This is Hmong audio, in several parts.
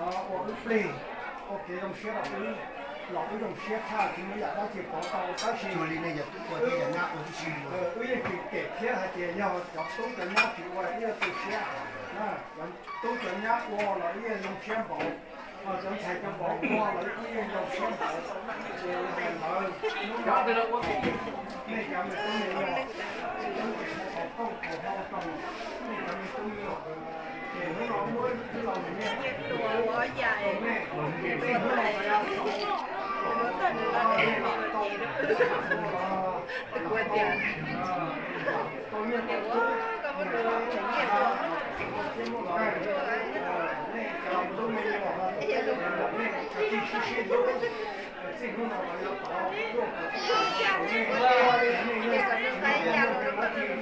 ua wb plig, ua kev zoo siab rau wb, los wb zoo siab tshaj tsis muaj yam dab tsi pov tau, tab sis wb yeej tsis cem thiab hais tias yog cov tub cov nyab tsis ua wb yeej tu siab, cov tub cov nyab ua los wb yeej zoo siab npaum, cov ntxhais cov vauv ua los wb yeej zoo siab npaum, ces hais ntawd, nej cov me tub me nyuam, nej cov me tub me nyuam, ces hnub no muab wb los mus nyiaj rau nej, ces hnub no tau ya tau, tau nyiaj tau tub, tau nyiaj tau tub, tau nyiaj tau tub, nej cov me tub me nyuam, nej cov tsis sib hlub, txij hnub no los yav tod tuaj kuv tsis tau ua nej, nej yeej, nej yeej, nej yeej, nej yeej, nej yeej,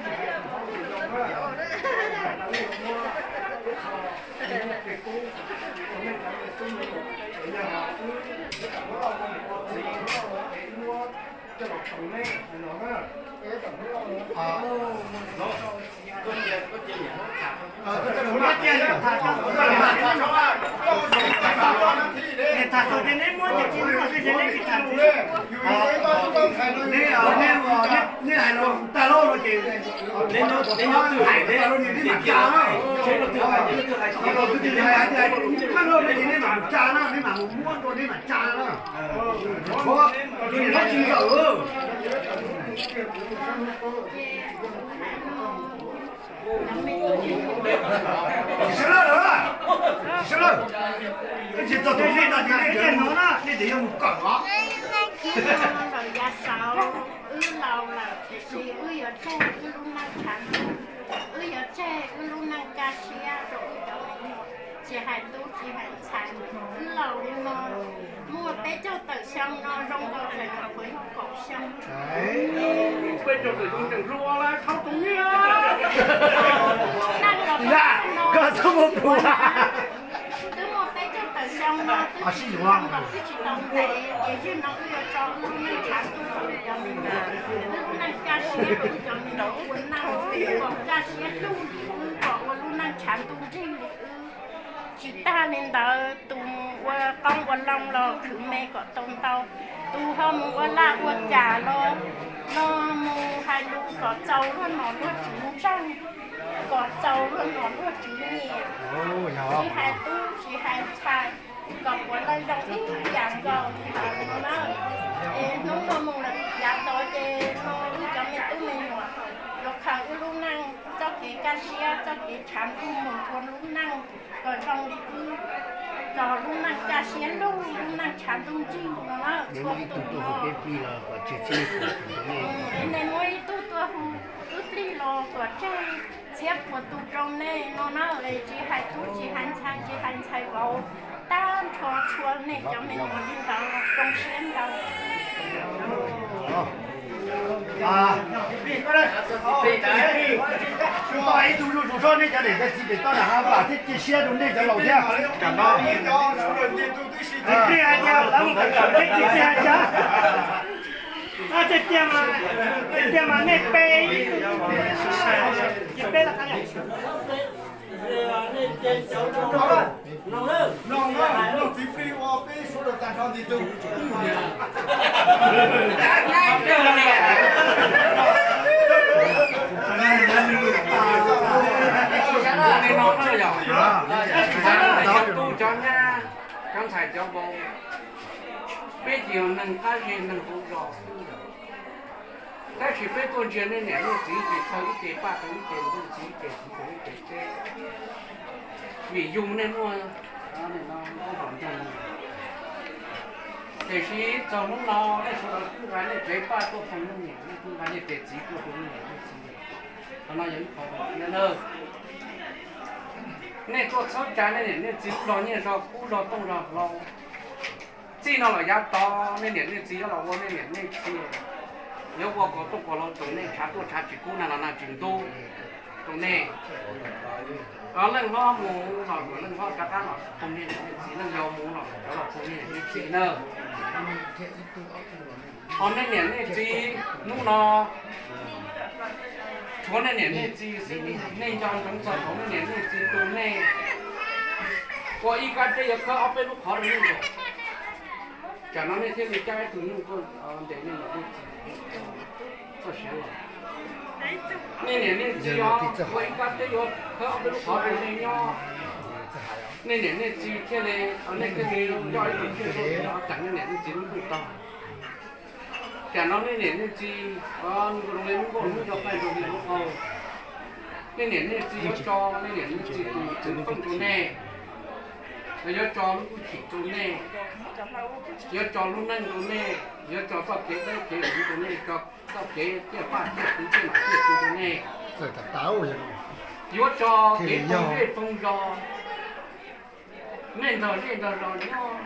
nej hais los tag lawm no ces, neb nyob neb nyob twg hais neb, neb mam tsa na. Twb hais tias, neb mam mus tsa na, neb mam mus muab rau neb mam tsa na. Tshuav, tshuav niam no tsis zawm. Tsis sawv lawm, tsis sawv lawm. Tsis txog tus nej no ces nej cov no na, nej tseem yuav mus kawm os. Yav saud wb laus lawm tiam sis wb yuav tseg wb lub neej tshav ntuj, wb yuav tseg wb lub neej kaj siab rau wb cov me nyuam. Tsis hais tub tsis hais ntxhais, wb laus li no muaj peb caug tawm xyoo no zoo nkaus tseem nyuam qhuav yug kaum xyoo. Peb caug tawm xyoo tseem hlub ua la thaub tus nyiaj. Koj txhob muab pum. Twb muaj peb caug tawm xyoo no twb tsis zoo nkaus twb tsis tau ntev ces zij no wb yuav tso wb lub neej tshav ntuj rau wb cov me nyuam, wb lub neej kaj siab rau wb cov me nyuam ua neej kom kaj siab hlub wb kom ua lub neej tshav ntuj nrig li wb. Tsis tag li ntawd, tus mus ua qoob ua loo los khwv me kom tau ntau, tus ho mus ua laj ua cas los, los mus hais lus kom txaus luag nom luag tswv ntseeg, kom txaus luag nom luag tswv nyiam, tsis hais tub tsis hais ntxhais, kom puav leej zoo ib yam nkaus li ntawd no na. Es hnub no mus lawm yav tod ces no wb cov me tub me nyuam yuav khaws wb lub neej txoj kev kaj siab txoj kev tshav ntuj mus ua lub neej kom zoo li wb, kom lub neej kaj siab lug, lub neej tshav ntuj nrig no na. Txhua tus no, nej muaj ib tug tuaj hu wb plig los kom tseg txhiab puas tus rau nej no na. Tsis hais tub tsis hais ntxhais tsis hais ntxhais vauv, tag nrho txhua nej cov me nyuam li ntawd zoo siab ntau. Ib tug zuj zus soj nej cov niam cov txiv pem toj nram hav vam thiab cia siab rau nej cov laus thiab. Plig hais tias lawv mus pem toj peb tsis plig hais tias, tiag tiag mas, tiag tiag mas nej pe, ces peb los qab. Mloog, mloog txiv plig ua peb suav dua tag nrho ntxiv tug. Cov tub cov nyab, cov ntxhais cov vauv, peb ces yog neeg qab zej neeg hauv zos xwb. Tab sis peb tuaj ntsia nej niam nej txiv ces txhawj ib ce paj rau ib ce ntuj, txhawj ib ce txiv rau ib ce teb, vim yus nej muaj ntau hom nroog. Tiam sis txog hnub no nej sawv daws kuj nqa nej tsev paj tuaj foom nej niam, nej kuj nqa nej tsev txiv tuaj foom nej niam nej txiv. Qhov no yog ib qho zoo thiab nawb. Nej tuaj txhawb tsa nej niam nej txiv lub zog nyiaj zog kub zog tooj zog hlau. Txij no los yav tod nej niam nej txiv yuav los ua nej niam nej txiv, yuav ua kom tuaj kom hlau rau nej, tshav tuaj tshav tsis kub, nag los nag tsis ntub rau nej. Kom leej hlob mus los kom leej hlob rov qab los foom nej niam nej txiv, leej yau mus los kom cov los foom nej niam nej txiv na. Ho nej niam nej txiv hnub no tshuav nej niam nej txiv xwb, nej nco ntsoov txog thaum nej niam nej txiv tu nej, Ua ib kab teb yuav khawb ob peb lub qhov rau nej nkaus. Tsam no nej thiaj li coj ib tug nyuj tuaj ntes nej niam nej txiv txoj sia los. Nej niam nej txiv os, ua ib kab teb yuav khawb ob peb lub qhov rau nej nyob. Nej niam nej txiv thiaj li, nej thiaj li coj ib tug nyuj tuaj ntes los tag nej niam nej txiv lub ntuj tag. Tsam no nej niam nej txiv zoo li lub nkuaj hnub cov qaij zoo li lub qaug. Nej niam nej txiv yuav tso nej niam nej txiv tus txwv feej rau nej, yuav tso lub hwj chim rau nej, yuav tso lub neej rau nej, yuav tso txoj kev dawb kev huv rau nej, tso txoj kev ciaj paj ciaj txwv ciaj nom ciaj tswv rau nej. Yuav tso kev poob zej poob zos, nej nrog zej nrog zos nyob,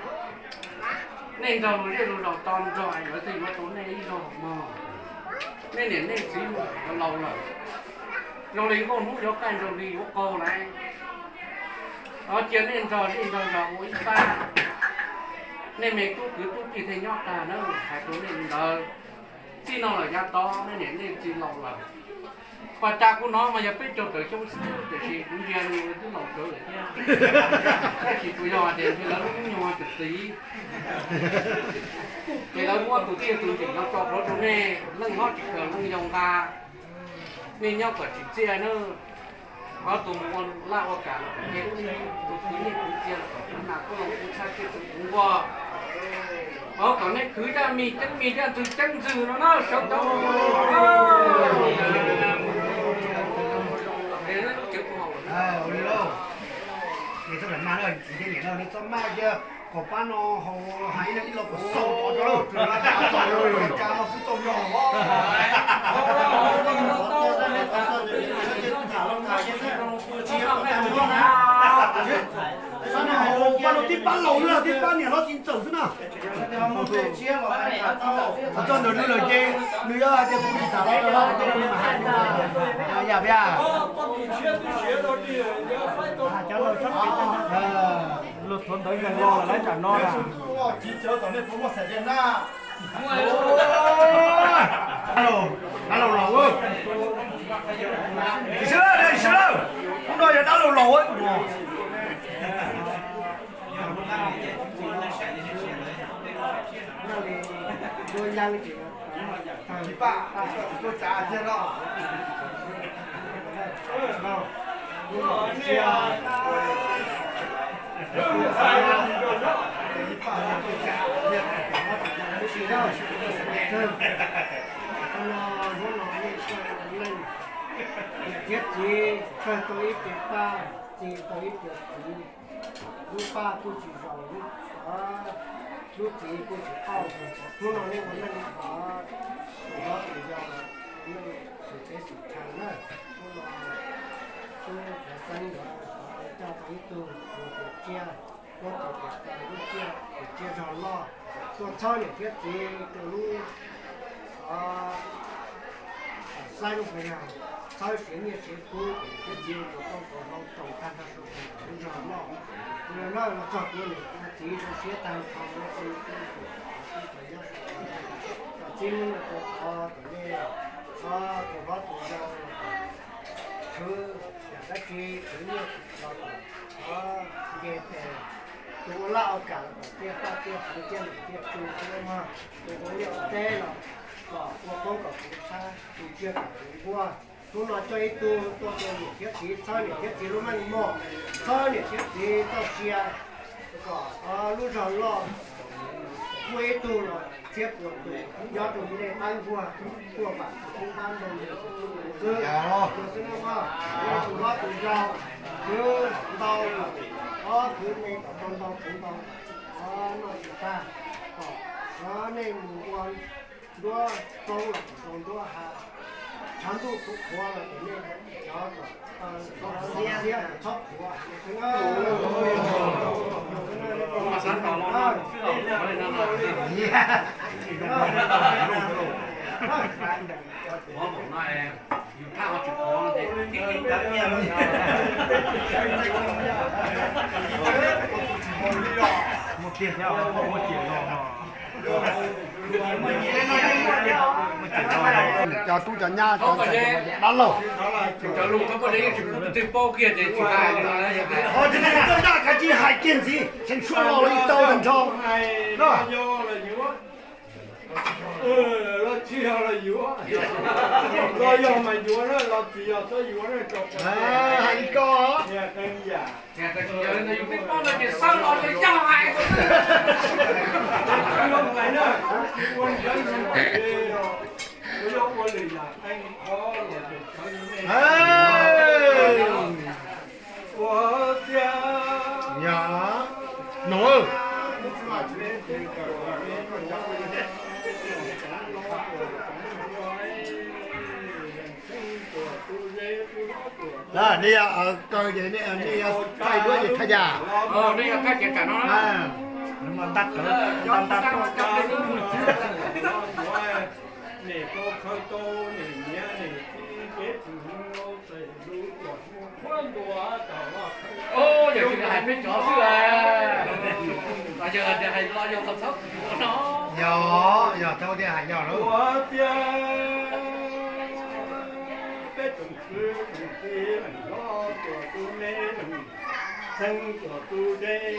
nej nrog luag zej luag zos tos nrog, yuav twb yuav tau nej ib zaug mog. Nej niam nej txiv yuav laus lawm, zoo li nkuaj hnub yuav qaij zoo li yuav qaug lawm. Cia nej nrog zej nrog zos ua ib pab, nej me tub kwv tub tij thiaj nyob tag na, hais rau nej li ntawd. Txij no lawm yav tod nej niam nej txiv laus lawm. Pas tas kuv hnov mas yog peb caug tawm xyoo xwb, tiam sis kuv ntsia li twb laus tsawv lawm thiab. Tab sis tsuas yog hais tias ntshe lawv lub hnub nyoog tseem txiv, ces lawv muab tus txij tus ntim no tso plhuav rau nej, leej hlob tsis khaws leej yau nqa. Nej nyob kom tsim txiaj nawb. Ob tug mus ua laj ua kam los kom nce txij, tus khwv nyiaj khwv txiaj los kom khwv nas khwv noog khwv tshab khwv txhua khwv nquag. Ov, kom nej khwv zaj mig ceeb mig zaj ntxwg ceeb ntxwg no na, sawv tau. Ces txhob maj, nej txhob maj cia kom pab no haus, hais ib lo kom xaus rau lawm, tso los xwb tau yog. Pab no tib pab laus xwb, tib pab niam hlob txiv ntxawm xwb na. Txog ntawm nws lawm ces nws yuav hais tias kuv tsis tham los, yam pia. Luag thuav ntawv nkees los lawm tsam no. Dab laug laus, dab laug laus, ib sawv daws, ib sawv daws, hnub no yog dab laug laus. Hnub no nej txawj ua neej, niam thiab txiv txawj tau ib tiam paj, txiv tau ib tiam txiv. Lub paj kuj tsis zoo, lub txiv kuj tsis qauj. Hnub no nej ua neej thov tus hlob tus yau, ua neej xwm teb xwm chaw na. Hnub no tub Xeeb ntawd coj tau ib tug mus tiam tsiaj, muab tus tiam tsiaj, tus tsiaj zog loj, tuaj txhawb niam thiab txiv rau lub Xaib lub pes yog txhawb siav nyiaj siav kub, niam thiab txiv ua tus koob tus hlau tau tag nrho lub zog loj. Tus no los txog kuv niam txiv rau siab tag nrho, kom txib lub no rau qhov kom nej, tus hlob tus yau khwv yam dab tsi khwv nyiaj los kom nce tes, tus ua laj ua kam los kom tiaj paj tiaj txwv tiaj nom tiaj tswv xwb mog, tus ua liaj ua teb los kom ua koob kom kuv txhab, tus tsiaj kom kuv nquag. Hnub no coj ib tug tuaj rau niam thiab txiv, txhawb niam thiab txiv lub meej mom, txhawb niam thiab txiv txoj sia, kom lub zog loj, muaj ib tug los txhiab puas tus nyob rau nej qab nquag, tuaj vam tus koob qab nrog xwb. Xwb no, tus hlob tus yau khwv ntau, ob khwv me kom tau ntau khwv ntau, noj tsis tag, kom nej mus ua nruab roob los kom tau nruab hav, tshav ntuj qhuav qhuav los kom nej cov kom tau xiab txhob qhuav. Muaj tiag thiab, muaj tiag no. Muaj tiag no. Cov tub cov nyab cov ntxhais dab laug. Cov lus koj muaj dab yeej tsis pub tus twg paub kiag ces tsis hais li no. Ho tsis tau zaj kav tsij hais kiag ntxiv, tseem suab los ib tau tag nrho. Los tsis yog los yuav, los yog mas yuav na, los tsis yog txhob yuav na. Hais li ko. Yog li ntawd yus twb paub no ces xav los ces yog hais. Ua ntawd, ua yog ua lwm yam qeej qhov los ces ua txiaj. Yog no. Lawm, nej yog kaw ces nej yog thaij duab ces thaij yam. Nej yog thaij ces tsam no na. Tab tab tab tab. Niam tau khaws tau niam niam niam txiv peb tug hluas tes lub tuam hluas qhuav ntuas tau los. Yog tsis hais peb cov xwb, yog tias hais los yog los txhob ua no. Yog, yog tau tias hais yog lawm. Ua tias peb tsoom kwv tsoom tij leej hlob tuam tus me leej txheeb tuam tus dej,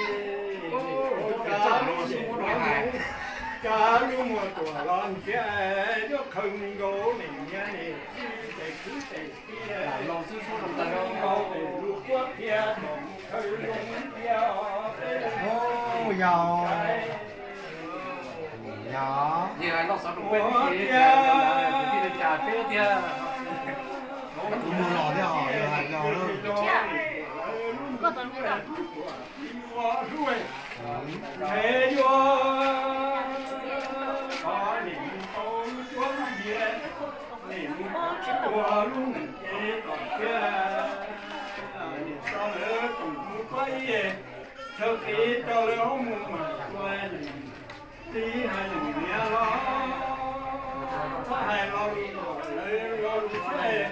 kav lub muag tuam los ntiag, yuav khaws nkaus niam niam niam txiv tes kwv tes tij, nkaus tes lub kuab qhia tom khaws zoo tiag. Yog, yog. Ua tias kuv mus los thiab, yog hais yog lawm. Ntshe yuav thov niam mus tau cuab lub ntiag, niam mus tua lub neeg ces tom thiab, niam tso lawv tsoom mus kuab ib, chaw qis tso lawv mus mas tua leej txiv hais leej niam los, hais lo lus tuam lawv lo lus siab,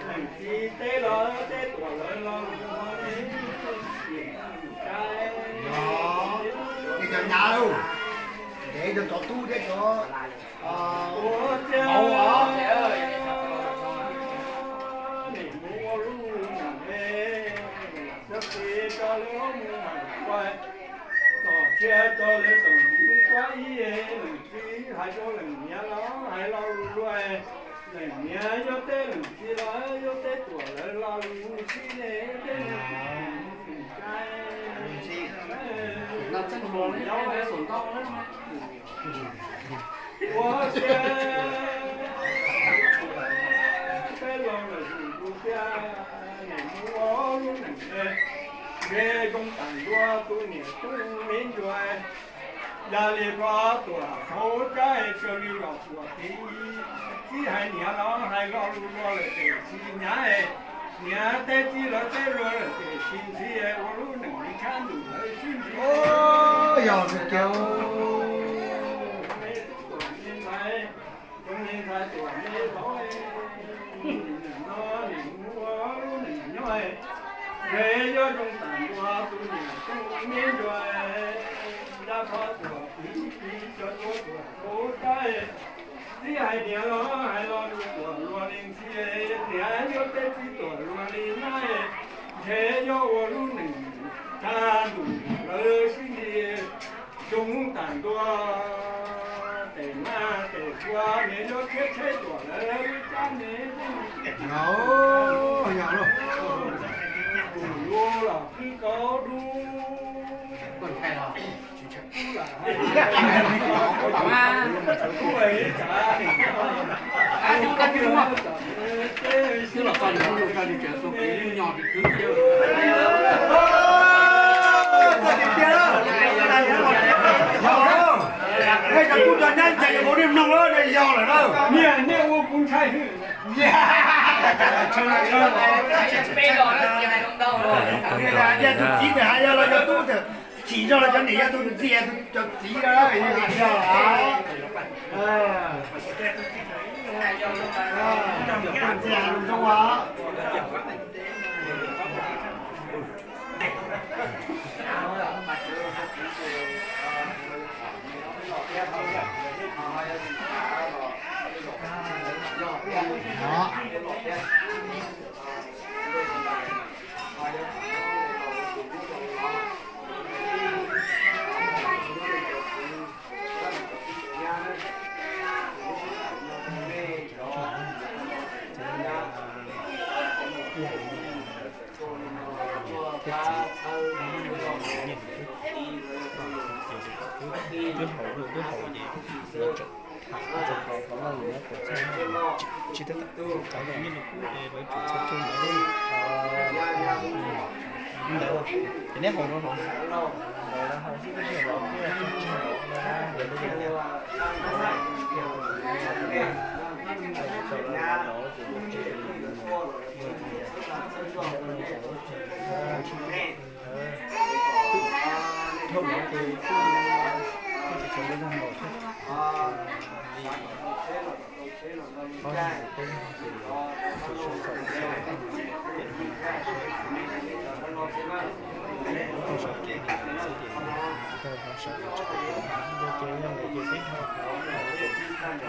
leej txiv teb los teb tuam lawv lo lus. Yog, nej cov nyab lauj, ntev rau cov tub thiab cov vauv os. Nim mus ua lub neej, txhob txis rau lawv mus mas kuaj, txhob txia rau lawv txhob mus kuaj ib, leej txiv hais rau leej niam los hais lo lus luaj, leej niam yuav teb leej txiv los yuav teb tuam lawv lo lus sib ne. Ua siab peb los lawm tus tiag, nim mus ua lub neej, ntshe zoo tas ntua tus niam tub me ncuav. Yog li ko tuam thaub cab es raws li los tuam txiv, txiv hais niam los hais lo lus luaj lawm tiam sis nyab, niam teb txiv lawv teb luaj lawm tiam sis ntxhi ua lub neej li tshab ntuj lawv sib ntsib. Yog li tiag. Tub tuam me ntxhais, tub me ntxhais tuam me vauv, nim no nim mus ua lub neej nyob, ntshe yuav zoo tas ntua tus niam tub me ncuav. Yog ko tuam txiv, txiv cov tuam thaub cab, txiv hais niam los hais lo lus tuam luaj li ntxhi, niam yuav teb txiv tuam luaj li nab, ntshe yuav ua lub neej tshab ntuj lawv sib ntsib. Zoo tas ntua tes nab tes tsua, niam yuav tshiab tshaib tuam lawv cab ne. Yog, yog lauj. Tus lus los khwb kaub dub. Yog, nej cov tub cov nyab ntxhais yuav ua nej mloog lawm, nej yog lawm na. Niaj hnub ua kuv ntshai hwj. Yog tus txiv tes hais yog los cov tub tes chim zog los cov niam yog tus ntxhi cov txiv no yog. Tus ntxhi hais zoo zoo os. Twb haus, twb haus ces lawv tseem tham txog qhov no, tsis tau tham, nyiaj no kuj es lawv tseem txhaj txog ntawd. Ntawd ces neb haus no, haus ntawd, lawv haus xwb tab sis lawv kuj tsis haus no, lawv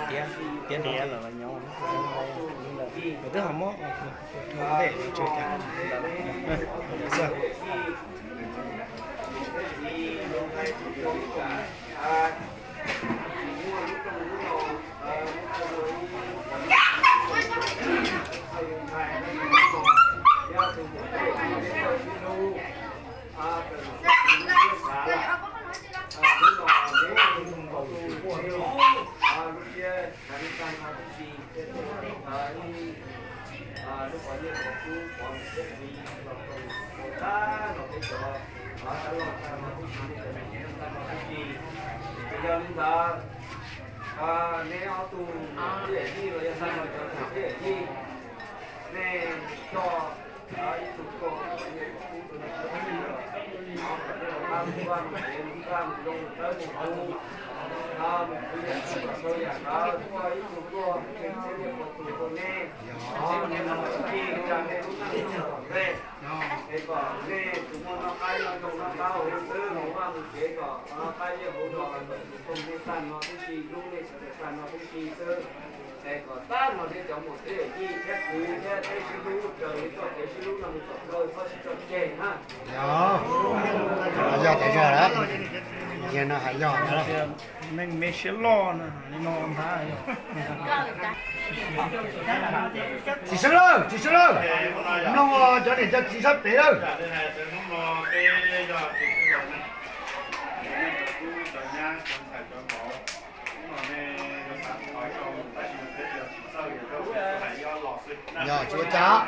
Tiav lawm los nyob, twb ho muab ntej tsis cas. Yog li ntawd, neb ob tug tub yawm yij los yog tag los cov tub yawm yij, nej coj ib tug tuaj kom nej tus kub tus niam tus txiv, kom nej los pab mus vaj mus tsev mus kaj mus zoo mus dawb mus huv, mus khwv yam txawj yam ntawd, tuaj ib tug tuaj mus qhia txhiaj li puas tus rau nej, nej los ua tij li cas nej lub neej kom ntej, es kom nej tus muaj noj qab nyob zoo noj qab haus huv xwb, mus vaj mus tsev kom noj qab nyob huv los kom tus kheej nej tag no tib si, hlub nej sawv daws tag no tib si xwb. Es kom tag no nej cov muam tub yawm yij thiab kwv thiab peb sib hlub raws li txoj kev sib hlub no mus kom txoj kev txhob sib tso tseg na. Yog, yog cov zog lawm, yog no hais yog na. Neeg me siab loj na, li no ntag. Txiv Xeeb lawm, txiv Xeeb lawm, mloog cov niam cov txiv sab pem lawm. Yog tsis ua cas.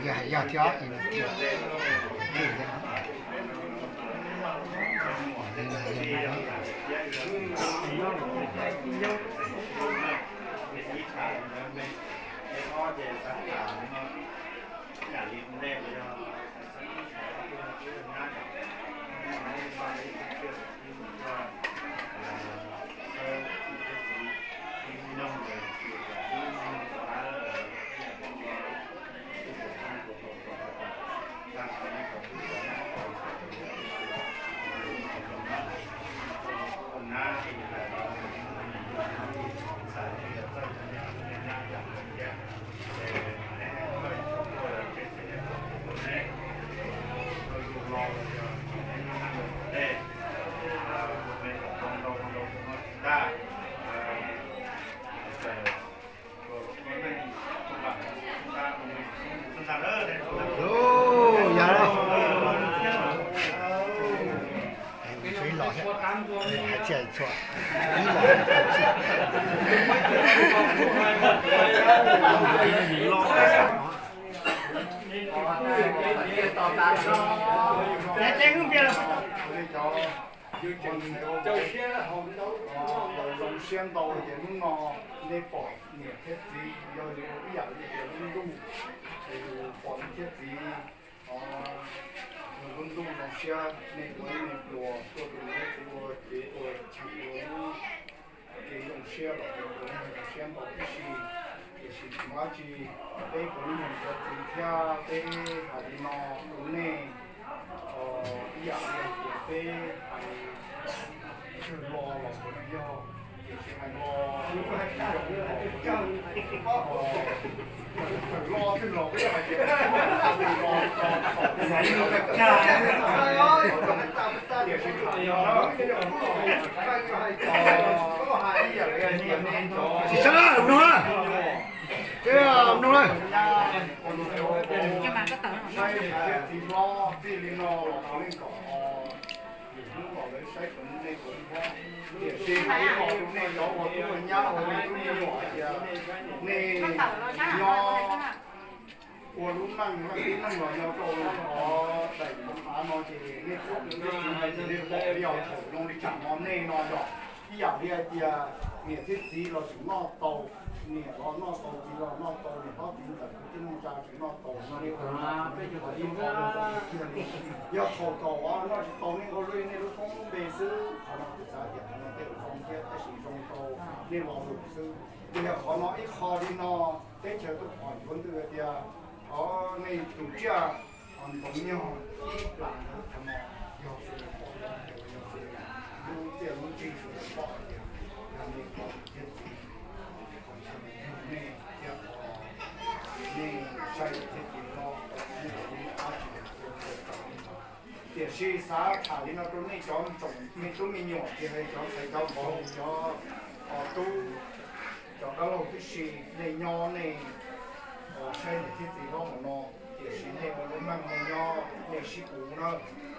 Yog hais yog thiab. Yog, hais txhua txhua, ib los txhua txhua. Zoo siab ntau ces hnub no nej pom niam thiab txiv yog li ib yam li tias lub ntuj, es yus pom niam thiab txiv, nws lub ntuj zoo siab, nej ua ib me pluas tuaj tus niam thiab txiv ua kev ua chaw ua Tiam sis tsis muaj dab tsi, peb puav leej yog cov txiv thiab peb hais li no rau nej, ib yam li tias peb hais twg los los puav leej yog, tiam sis hais los, hais los twg los peb hais tias los, tiam sis ib yam li tias nej cov, saib txiv hlob txij li no los puav leej kom, lwm hnub los lawv saib kom nej puav leej, tiam sis hais los rau nej cov ua tub ua nyab ua me tub me nyuam hais tias nej nyob ua lub neej leej tib neeg los yog rau qhov daim av no ces nej pom niam thiab txiv hais tias nej pom yog thaum zoo li tsam no nej no yog ib yam li hais tias niam thiab txiv los tseem noj tau, niam los noj tau, txiv los noj tau, niam hlob txiv ntxawm kwv tij neej tsa tseem noj tau no li ua no, peb cov ib qho kiag li. Yog thaum tau noj tsis tau nej ua luaj nej lub koob lub npe xwb, qhov no kuv xav tias qhov no tej zaum zoo thiab tab sis zoo rau nej lo lus xwb. Ces yog qhov no ib qho li no, teb chaws tuaj phom ncuav ntws tias, o, nej tus tsiaj ntxoov nyog ib plam ntawd qhov no yog sawv daws pom, yog sawv daws lub txiaj lub ntsig sawv daws pom tias yog nej pom thiab txiv, qhov chaw yog nej thiab qhov nej saib thiab txiv hlob, nej ua lub ab tsis ua tau. Tiam sis xav tham li no rau nej cov tsoom me tub me nyuam, tsis hais cov ntxhais cov vauv, cov tub, cov dab laug tib si, nej nyob nej saib niam thiab txiv hlob hauv no, tiam sis nej ua lub neej nej nyob nej sib uv na,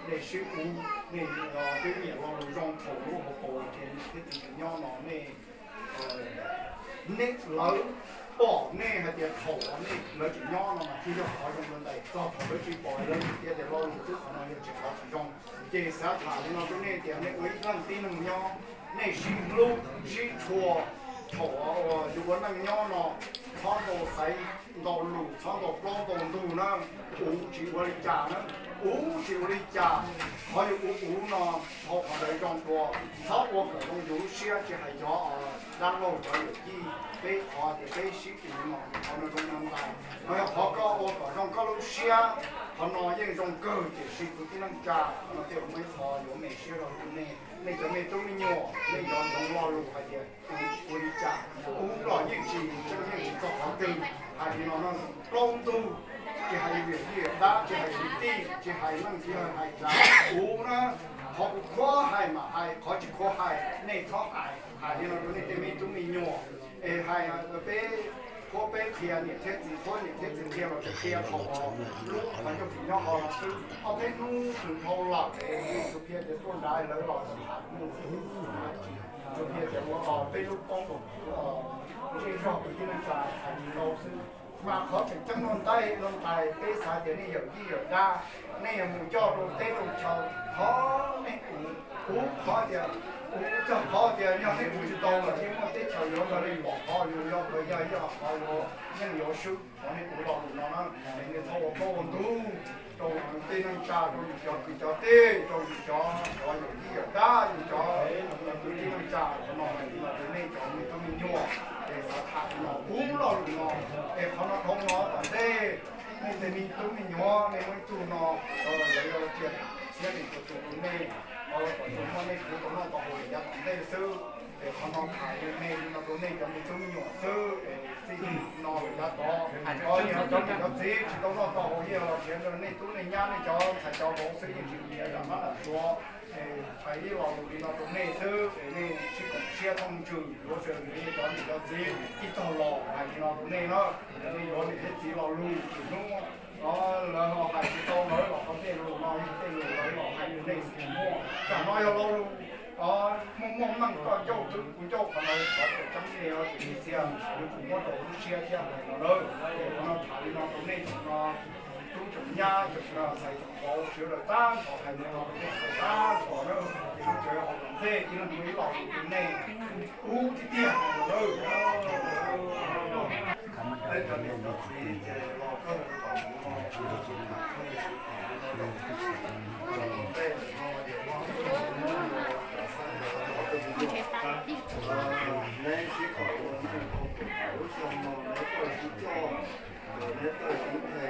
nej sib uv, nej twb nyiam lo lus zoo thaum lub hauv paus ces niam thiab txiv tseem nyob no nej, nej lawv pom nej hais tias thaum nej lawv tseem nyob no mas thiaj yog qhov zoo dua ntais, txog thaum lawv tsis pom lawv tseem tias tias lo lus xwb, qhov no yog tsis qhov tsis zoo. Ces xav tham li no rau nej tias nej ua ib leej tib neeg nyob, nej sib hlub sib tshua, thaum uas yus ua neej nyob no txhob ntau xaiv ntau lus, txhob ntau plaub ntau ntug na, uv tsis ua li cas na, uv tsis ua li cas. Qhov yus uv uv no, dhau qhov ntawd zoo dua, txhob ua kom zoo yus lub siab, tsis hais cov dab laug cov yawm yij, peb qhov tias peb sib uv no qhov no zoo dua ntais, qhov yog qhov koj ua kom zoo koj lub siab, qhov no yeej zoo kawg. Tiam sis kwv tij neej tsa, qhov no tej zaum muaj ib qho yuav me siab rau nej, nej cov me tub me nyuam nej yuav ntsoov lo lus hais tias uv tsis ua li cas, uv los yeej tsis tseeb, yeej tsis txog qhov twg. Hais li no no, plaub ntug, tsis hais yus yawm yij yawm dab, tsis hais kwv tij, tsis hais leej txiv hais tsav, uv na, qhov kuv khuab hais mas hais, qhov tsis khuab hais nej txhob hais. Hais li no rau nej tej me tub me nyuam, es hais peb qhuab peb qhia, niam thiab txiv qhuab niam thiab txiv qhia los tsis qhia, thaum lub qhov ncauj tsis nyob hauv los xwb. Ob peb hnub nws dhau lawm es tus qhia tias tuaj nrad lawv los tham mus xwb, tus qhia tias ua los peb lub koob ntsej zog kwv tij neej tsa hais li ntau xwb. Mas qhov tseem ceeb no ntais no ntais peb xav tias nej yawm yij yawm dab, nej yuav mus coj rau teb rau chaw, thov nej uv, uv qhov tias, uv txog qhov tias yog nej uv tsis tau los yeej muaj teb chaws yuav nrog nej pom qhov yuav, yog qhov yog ib qhov yuav yeej yuav swb. Qhov nej uv lo lus no na, es nej txhob ua plaub ua ntug rau tej neej tsa, rau yus cov kwv cov tij, rau yus cov, cov yawm yij yawm dab, yus cov kwv tij neej tsa. Qhov no hais li no rau nej cov me tub me nyuam, es xav tham li no, uv lo lus no, es qhov no dhau no tom ntej, nej tej me tub me nyuam, nej muaj ib tug no, lawv yuav cia siab nws tus tus rau nej, kom tsuas muaj nej khwv tau noj tau haus yav tom ntej xwb. Es qhov no tham li me li no rau nej cov me tub me nyuam xwb, es txij no lawm yav tod, cov niam cov txiv tsis tau noj tau haus yeej los siav rau nej tub nej nyab nej cov ntxhais cov vauv xwb, yeej tsis nyiam zam mab lam suav. Es hais ib lo lus li no rau nej xwb, es nej sib koom siab thooj ntsws yuav tsum nej cov niam cov txiv ib tog los hais li no rau nej na. Nej yuav niam thiab txiv lo lus txhua hnub, lawv ho hais tsis tau lawv los qhov tej lus no yog tej lus lawv los hais rau nej txhua hnub. Tam no yog lo lus muaj muaj meej, koj ncauj xwb kuv ncauj, qhov no yog qhov tseem ceeb, nej tsis txiaj, yuav tsum muab rau lub siab thiab hais no lawm. Es qhov no tham li no rau nej tseem no, tub tseem nyab tseem ntxhais tseem vauv sawv daws tag nrho, hais li no rau nej sawv daws tag nrho na. Es lub tsev hauv tom ntej ib leeg muaj ib lo lus rau nej, ub tiag tiag hais no lawm. Peb cov niam cov txiv ces los kawg, neb sib koom ua neej Xyoo no neb txawj sib coj, neb txawj sib nthe,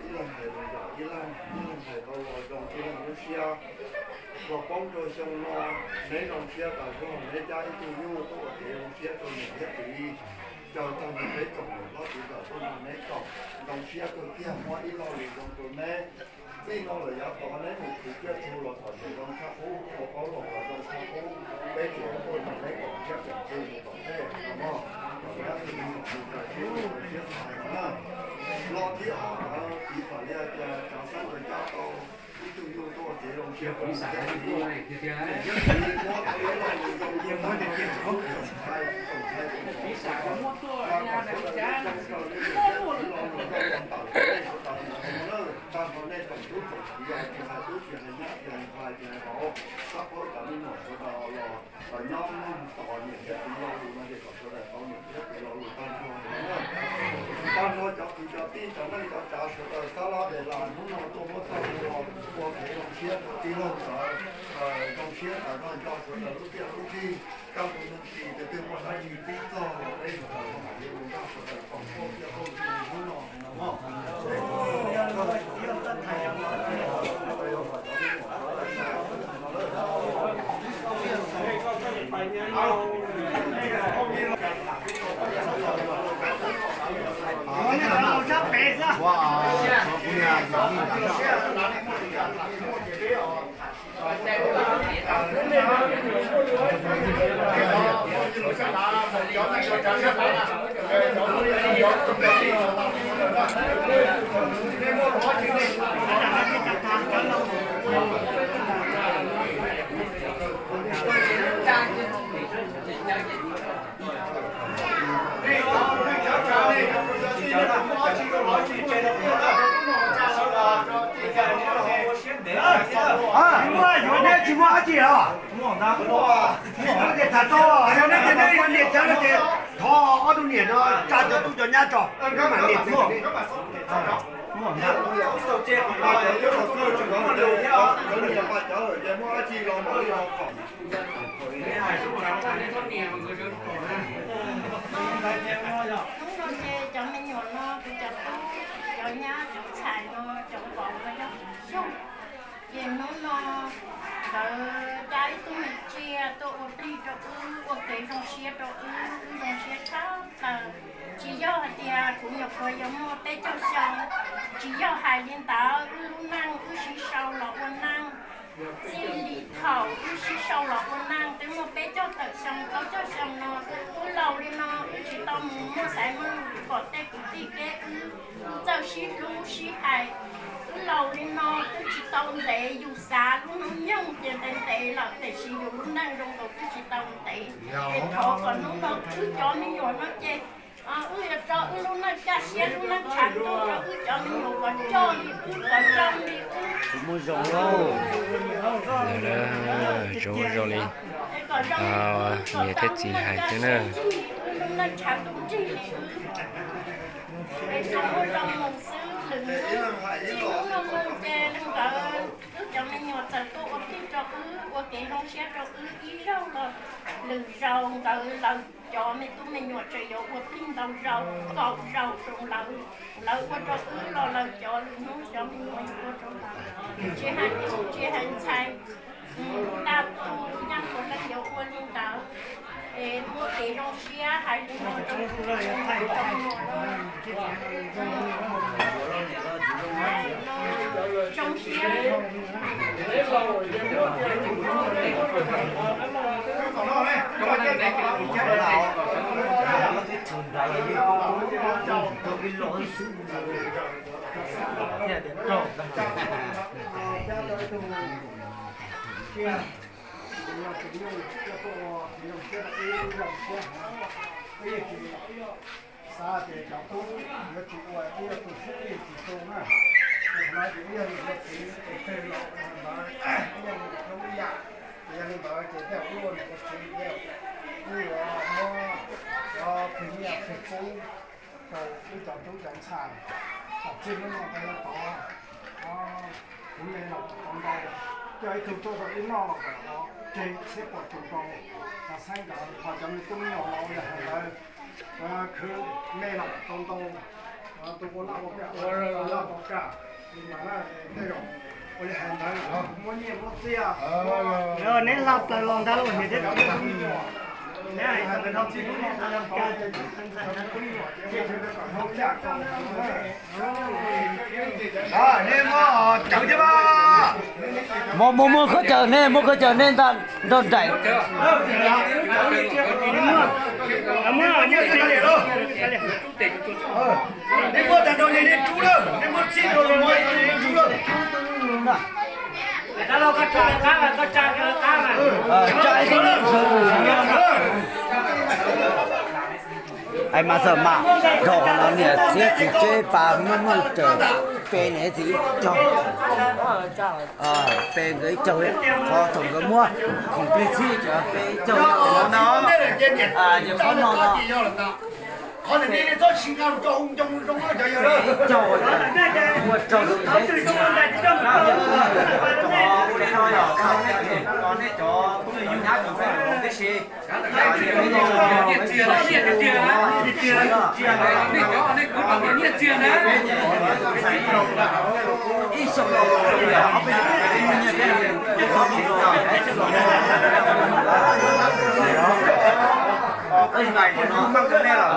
ib leeg hais lus zam ib leeg, ib leeg hais tau los zoo ib leeg lub siab. Los poob rau xyoo no, neb zoo siab tas zog, neb cab ib tug nyuj tuaj ua kev zoo siab rau niam thiab txiv. Caw tag nrho peb tsoom niam hlob txiv ntxawm tuaj nrog neb koom, zoo siab kawg kiag, muab ib lo lus zoo rau neb. Txij no lawm yav tod neb mus khwv kiag txug los kom tseem zoo tshaj qub, ua paub los kom zoo tshaj qub. Peb tsuas tuaj nrog neb koom thiab koom txuj mus tom ntej no mog, kom neb tus me nyuam mus raws siab ua siab xav no na. Lo thib ob ntawd piv xam li hais tias tsav xeeb yuav cab tau ib tug nyuj tuaj ua kev zoo siab rau niam thiab txiv. Niam thiab txiv muab tau ib lo lus zoo zoo, txaus ntshai, txaus ntshai, txaus ntshai, kom sawv daws lub caij lub nyoog sawv daws ntawm no na. Tag nrho nej tsoom tub tsoom kiv, tsis hais tub tsis hais nyab, tsis hais ntxhais tsis hais vauv, txhob pab cov me nyuam sawv daws los nyob mloog tos niam thiab txiv lo lus no ces kom sawv daws tau niam thiab txiv lo lus tag nrho no na. Tag nrho cov kwv cov tij cov neej cov tsav sawv daws sab laj des las hnub no tuaj muab txoj hlua ua kev zoo siab rau tij laug ntawd, zoo siab tas zog nco sawv daws lub tiaj lub nrig. Kaj ntug neeg tsis tes twg muaj dab tsi txib txog los peb sawv daws mam li ua nrog sawv daws koom siab koom ntsws hnub no no mog. Muaj yuav neb tsis muaj dab tsi os. Tsis muaj ces tham tau, yog neb tias neb yuav niam cawv no ces thov ob tug niam no tsa cov tub cov nyab tso, mam niam txiv. Hnub no ces cov me nyuam no, kuv cov tub, cov nyab, cov ntxhais no, cov vauv no yog xyoo. Ces hnub no nkawd cab ib tug me tsiaj tuaj ua plig rau wb, ua kev zoo siab rau wb, wb zoo siab tshaj plaws. Tsis yog hais tias kuv nyuam qhuav yuav muaj peb caug xyoo, tsis yog hais li ntawd, wb lub neej wb sib sau los ua neej. Txij li thaum wb sib sau los ua neej twb muaj peb caug tawm xyoo, plaub caug xyoo no, wb laus li no wb tsis tau mus muaj xaiv muaj lus kom tej kwv tij kev wb txawj sib hlub sib hais. Wb laus li no twb tsis tau ntev, yus xav lub hnub nyoog ces ntev ntev lawm, tiam sis yus lub neej zoo nkaus twb tsis tau ntev. Es thov kom hnub no wb cov me nyuam no ces wb yuav tso wb lub neej kaj siab lub neej tshav ntuj rau wb cov me nyuam kom coj li wb, kom zoo li wb. Tsuas muaj zoo lauj. Tsuas muaj zoo li niam thiab txiv hais xwb na. Wb lub neej tshav ntuj nrig li wb. Es tsuas muaj zoo mus xwb, lwm hnub txij hnub no mus ces nkawd wb cov me nyuam txawm tuaj ua plig rau wb, ua kev zoo siab rau wb ib zaug los lwm zaus nkawd lawv cov me tub me nyuam tseem yuav ua plig ntau zaus, kaum zaus zoo lawv, lawv ua rau wb los lawv cov lwm hnub cov me nyuam yuav ua rau lawv. Tsis hais tub tsis hais ntxhais, nta tus nyaj puav leej yuav ua li ntawd. Es muaj kev zoo siab hais li no rau tus me nyuam no. Zoo siab. Xav tias cov tub yuav tsis ua, ib yog tus sib lig tsis tu na. Ces qhov no ces ib yog niam yog txiv tus twg los ua ntawd, ib yog niam ib yam. Ces yog li ntawd ces tej zaum wb ua niam ua txiv ces wb yuav muab cov plig nyiaj plig kub rau wb cov tub cov ntxhais. Thaum txij hnub no ntawd los tod, kuv me los tau ntau, coj ib tug tuaj rau wb noj los kom tseg txhiab puas tus rau. Thaum xeeb ntawd ho cov me tub me nyuam los ua yam li ntawd, Khwv me los tau ntau, tus ua laj ua kam, laj ua kam, mas tej zaum ua li hais ntawd muab nyiaj muab txiaj, neb hla plaws los ntag lauj, niam thiab txiv, neb hais tau ntawd no txij lub no, neb muab cawv thiab mas. Muab, muab, muab khaub cawv, neb muab khaub cawv neb nta nrog nraim. Neb muab tag nrho li neb rub lawm, neb muab txij nrho li neb rub lawm. Mas xav mas nrog qhov no niam txiv txiv tseb pas muaj muaj raws pe niam txiv ib caug, pe nkawd ib caug, qhov thaum nkawd muab khoom plig txhib ces pe ib caug no, ces qhov no no. Qhov ntawd nej txhob tsis nqa mus rau hauv ncoo zoo cov yawg, ua rau nej cov phooj ywg nyab cov txawj tib si. Ib xyoos los rau yog ob peb xyoos los rau nyiaj thiab. Ib ntais no maj koj nej los,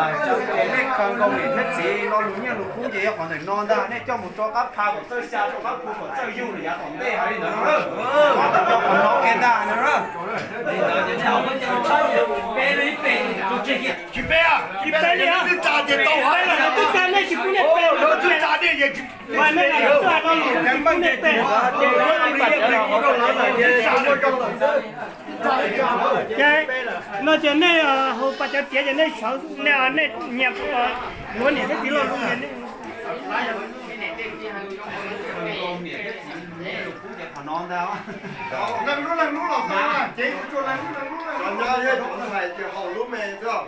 nej khaws nkaus niam thiab txiv lo lus nyiaj lus kub ces yog qhov ntawm no ntag, nej coj mus rau qab pha kom txawj xya, rau qab phu kom txawj yug lawm yav tom ntej hais li ntawd no. Qhov no kiag ntag no. Tsis peb, tsis peb li, twb tsa ces tau, twb tsa nej tsis pub nej pe, twb tsa nej ces tsis Ces no ces nej haus pas cov tiav ces nej sawv, nej nyias luag niam thiab txiv los lus. Leej lub leej lub los tau, ces tsuas leej lub leej lub.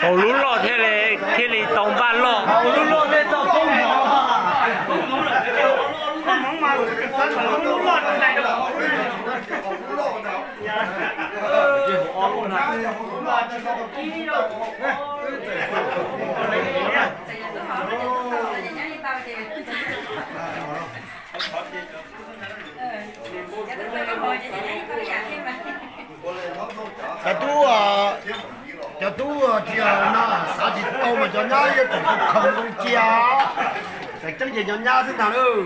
Haus lub loj thiaj li, thiaj li tau npaj loj. Haus lub loj thiaj tau koob hmoov. Cov tub, cov tub tsis no xav tsis tau mas cov nyab yuav tsum khaws zoo cia. Tseem ceeb ces cov nyab xwb ntag lauj.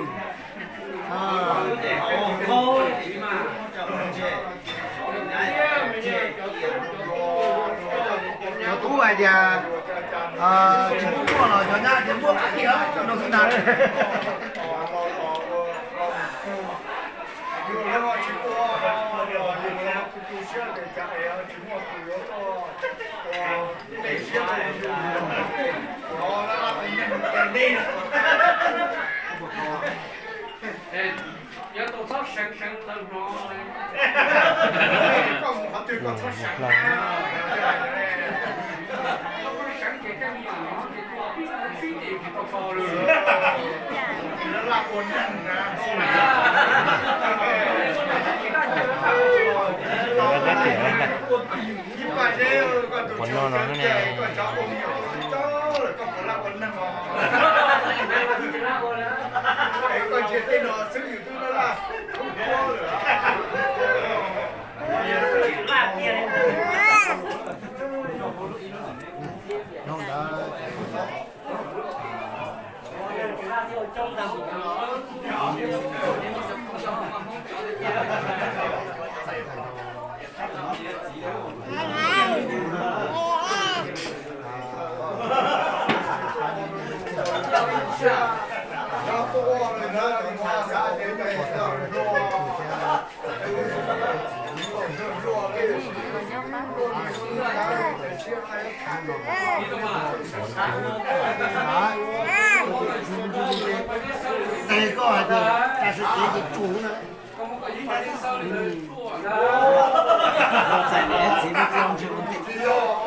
Cov tub hais tias tsis muaj muaj los cov nyab tias muaj qab tias no xwb ntag. Yuav tau txhob seev seev lawv hnov. Koj mus qhov twg koj txhob seev, koj seev ces tej me nyuam hnov ces tua pib pib ces tsis tau kos lawm. Laj ua neeg na. Ib pab seb koj tus tsov koj cov ua me nyuam txhob txhob lawm koj puas laj ua neeg os. Koj ntsia tej no xwb yus twb laj laj lawm. Koj hais tias tsis kev ces tsuj na. Txais niam txiv lub txiaj ntsig ua ntej.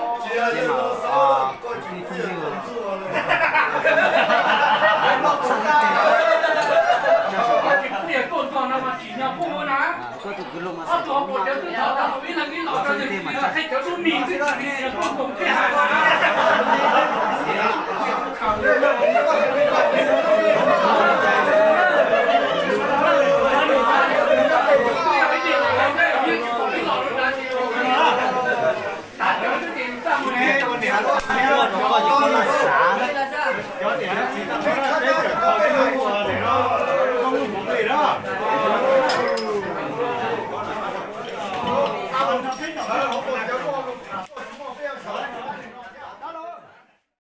Tsis pub yog koj nkaus no mas tsim nyog pub na. Koj tus kwv luag mas xav tau mas, txog tej mas tag.